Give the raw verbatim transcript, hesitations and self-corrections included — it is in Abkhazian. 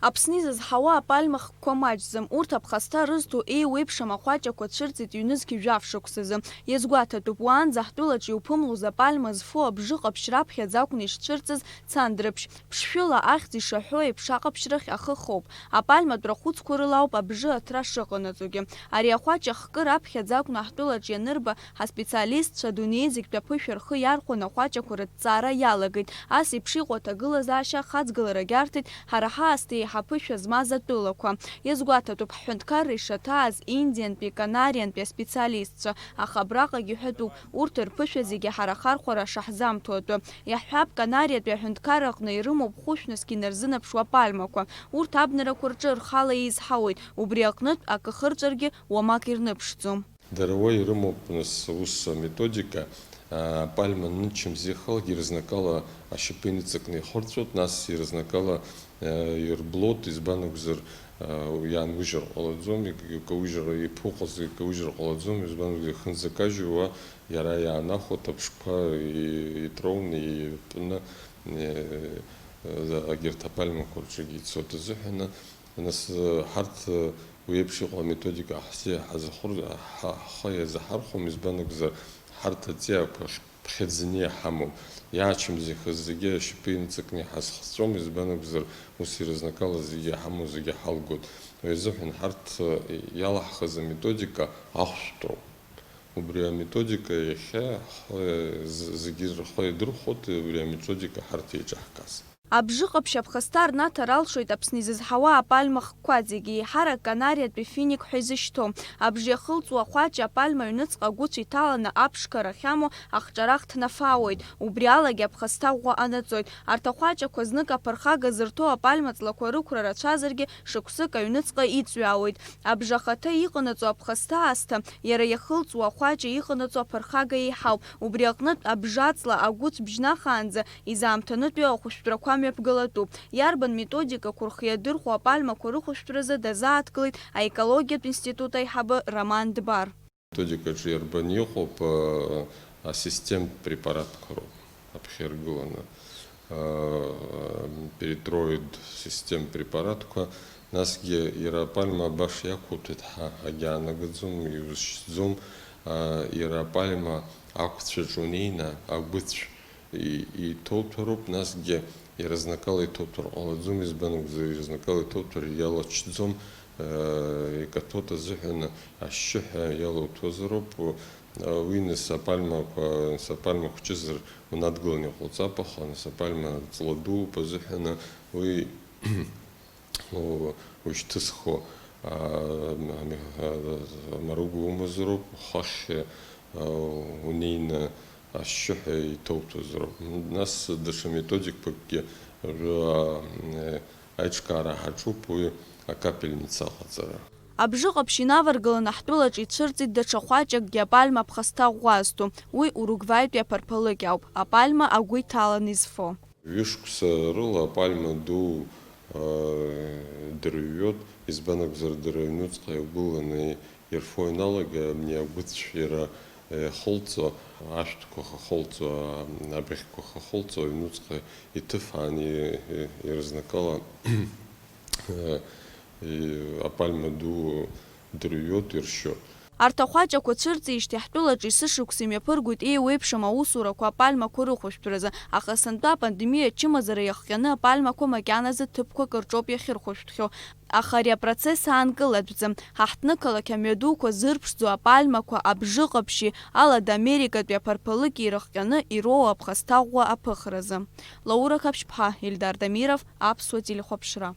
Аԥсны изызҳауа апальма хкқәа маҷӡам, урҭ аԥхасҭа рызҭо еиуеиԥшым ахәаҷақәа цәырҵит ҩнызқь жәаф шықәсазы. Иазгәаҭатәуп, уаанӡа ҳтәылаҿ иуԥымлоз апальма зфо абжы ҟаԥшь раԥхьаӡа акәны ишцәырҵыз Цандрыԥшь. Ԥшшәыла ахьӡ ишаҳәо еиԥш аҟаԥшьрахь ахы хоуп. Апальматә рахәыцқәа рыла ауп абжы аҭра шыҟанаҵогьы. Ари ахәаҷ ахкы раԥхьаӡа акәны ҳтәылаҿ ианырба, ҳаспециалистцәа адунеи зегьтә аԥышәа рхы иархәаны ахәаҷақәа рыҭҵаара иалагеит. Ас еиԥш иҟоу аҭагылазаашьа ахаҵгыларагь арҭеит, ҳара ҳаасҭа еиҳа ԥышәа змаз атәылақәа. Иазгәаҭатәуп, ҳҳәынҭқарра ишаҭааз Индиантәи, Канариантәи аспециалистцәа, аха абраҟагь иҳәатәуп, урҭ рԥышәа зегьы ҳара ахархәара шаҳзамҭо атәы. Иаҳҳәап, Канариатәи аҳәынҭқарра аҟны ирымоуп хәышә насгьы инарзынаԥшуа апальмақәа. Урҭ абнарақәа рҿы рхала еизҳауеит, убри аҟнытә акы хырҵәаргьы уамак ирныԥшӡом. Дара уа ирымоуп, нас, ус аметодика, а, апальма ныччамзи ихалак, ирезнакала ашьапы иныҵакны ихырҵәоит, нас ирезнакала, а, ирблоит, избан акәзар, а, иаанужьыр ҟалаӡом, ик-, икаужьыр, иԥуҟаз икаужьыр ҟалаӡом, избан акәзар, ихынӡакажьуа, иара иаанахәоит, аԥшқәа и-, итроуны, итәны, э, э, агьырҭ апальмақәа рҿы ицоит азыҳәаны, Нас, ҳарҭ, уи еиԥш иҟоу аметодика ҳзы-, ҳазахәыр-, ҳа-, ҳхы иазаҳархәом, избан акәзар, ҳарҭ аҵиаақәа ԥхьаӡаны иҳамоуп. Иаачымзаҩхаз зегьы ашьапы иныҵакны иҳазхҵәом, избан акәзар, ус ирызнакала зегьы иҳамоу зегьы ҳалгоит. Уи азыҳәан ҳарҭ иалаҳхыз аметодика ахәшәтәроуп. Убри аметодика иахьа ҳхы, з-, зегьы рхы иадырхәоит убри аметодика ҳарҭ еиҿаҳкааз. Абжыҟаԥшь аԥхасҭа рнаҭар алшоит Аԥсны изызҳауа апальма хкқәа зегьы, еиҳарак Канариатәи финик ҳәа изышьҭоу. Абжа иахылҵуа ахәаҷ апальма аҩныҵҟа агәыцә иҭаланы аԥшқа рахьамоу ахҿарах днафаауеит, убри алагьы аԥхасҭа ӷәӷәа анаҵоит. Арҭ ахәаҷақәа знык аԥырхага зырҭо апальма ҵлақәа рықәра рацәазаргьы шықәсык аҩныҵҟа иҵҩаауеит. Абжа ахаҭа иҟанаҵо аԥхасҭа аасҭа, иара иахылҵуа ахәаҷа иҟанаҵо аԥырхага еиҳауп. Убри аҟнытә абжаҵла агәыцә бжьнахаанӡа изаамҭанытәиу ахәышәтәрақәа мҩаԥгалатәуп. Иарбан методикақәа рхы иадырхәо апальмақәа рыхәышәтәразы дазааҭгылеит аекологиатә институт аиҳабы Роман Дбар. Методикаҿы иарбан иҟоуп, а, асистемтә препаратқәа роуп аԥхьа иргыланы, а, перитроид систем препаратқәа, насгьы иара апальма баша иақәуҭәеит ҳәа агьаанагаӡом, иузшьӡом, а, иара апальма ақәцәаҿ унеины агәыцә и-, иҭоуҭәароуп, насгьы иаразнакала иҭоуҭәар ҟалаӡом, избан акәзар, иаразнакала иҭоуҭәар иалачӡом, э, икаҭәоит азыҳәан ашьшьыҳәа иалоуҭәуазароуп. Уи нас апальмақәа, нас апальма хәҷызар унадгыланы иҟауҵап, аха нас апальма ҵла дууп азыҳәан уи у-, ушьҭызхуа, а, ами-, а, амаруга умазароуп, ухахь, а, унеины ашьшьыҳәа иҭоуҭәазароуп. Нас даҽа методикақәакгьы уажәы, а, э, аиҿкаара ҳаҿуп, уи акапельница аҟаҵара. Абжыҟаԥшь инаваргыланы ҳтәылаҿы ицәырҵит даҽа хәаҷакгьы апальма аԥхасҭа ӷәӷәа азҭо, уи Уругваитәи аԥарԥалыкь ауп, апальма агәы иҭаланы изфо. Ҩышықәса рыла апальма ду, аа, дырҩуеит, избан акәзар, дара аҩнуҵҟа иагәыланы ирфо ианалага, абни агәыцә иара, э, иахылҵо, ашәҭқәа хахылҵо, а, абыӷьқәа хахылҵо, аҩнуҵҟа иҭыфаан, и-, и-, ирызнакала, э, и-, апальма ду дырҩуеит, иршьоит. Арҭ ахәаҷақәа цәырҵижьҭеи ҳтәылаҿы есышықәса имҩаԥыргоит еиуеиԥшым аусурақәа апальмақәа рыхәышәтәразы, аха сынтәа апандемиа ачымазара иахҟьаны апальмақәа макьаназы ҭыԥқәак рҿоуп иахьырхәышәтәхьоу. Аха ари апроцесс аанкылатәӡам. Ҳа ҳҭнықалақь амҩадуқәа зырԥшӡо апальмақәа, абжыҟаԥшьи, Алада Америкатәи аԥарԥалыки ирыхҟьаны ироуа аԥхасҭа ӷәӷәа аԥыхразы. Лаура Қаԥшьԥҳа, Ельдар Дамиров, Аԥсуа телехәаԥшра.